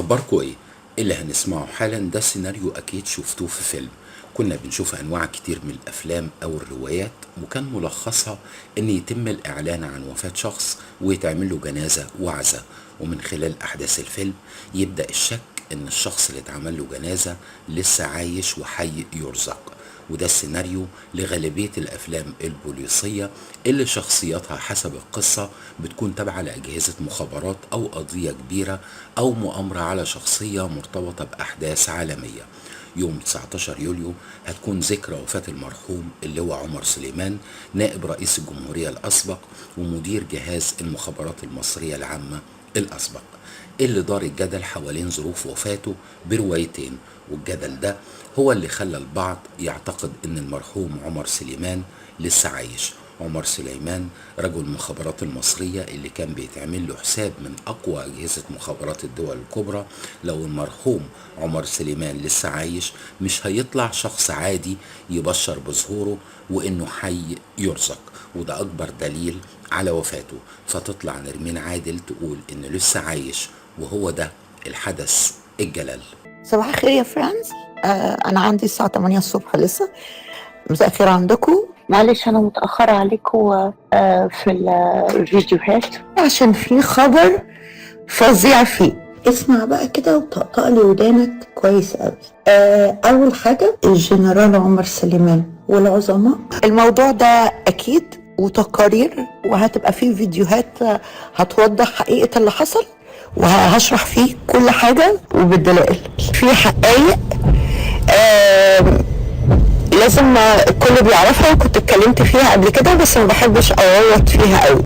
اخباركم ايه؟ اللي هنسمعه حالا ده سيناريو اكيد شفتوه في فيلم. كنا بنشوف انواع كتير من الافلام او الروايات، وكان ملخصها ان يتم الاعلان عن وفاة شخص ويتعمل له جنازة وعزاء، ومن خلال احداث الفيلم يبدأ الشك ان الشخص اللي اتعمل له جنازة لسه عايش وحي يرزق. وده السيناريو لغالبية الأفلام البوليسية اللي شخصياتها حسب القصة بتكون تابعة لأجهزة مخابرات أو قضية كبيرة أو مؤامرة على شخصية مرتبطة بأحداث عالمية. يوم 19 يوليو هتكون ذكرى وفاة المرحوم اللي هو عمر سليمان، نائب رئيس الجمهورية الأسبق ومدير جهاز المخابرات المصرية العامة الأسبق، اللي دار الجدل حوالين ظروف وفاته بروايتين، والجدل ده هو اللي خلى البعض يعتقد ان المرحوم عمر سليمان لسه عايش. عمر سليمان رجل المخابرات المصرية اللي كان بيتعمل له حساب من أقوى أجهزة مخابرات الدول الكبرى. لو المرحوم عمر سليمان لسه عايش مش هيطلع شخص عادي يبشر بظهوره وإنه حي يرزق، وده أكبر دليل على وفاته. فتطلع نرمين عادل تقول إنه لسه عايش، وهو ده الحدث الجلل. صباح الخير يا friends. أنا عندي الساعة 8 الصبح لسه. مساء الخير عندكم. معلش أنا متأخرة عليكم في الفيديوهات عشان في خبر فظيع فيه. اسمع بقى كده وطقطق لي ودانك كويس قوي. أول حاجة الجنرال عمر سليمان والعظماء، الموضوع ده أكيد وتقارير، وهتبقى فيه فيديوهات هتوضح حقيقة اللي حصل، وهشرح فيه كل حاجة وبالدلائل. في حقائق لازم الكل بيعرفها، وكنت اتكلمت فيها قبل كده بس ما بحبش اغوط فيها قوي.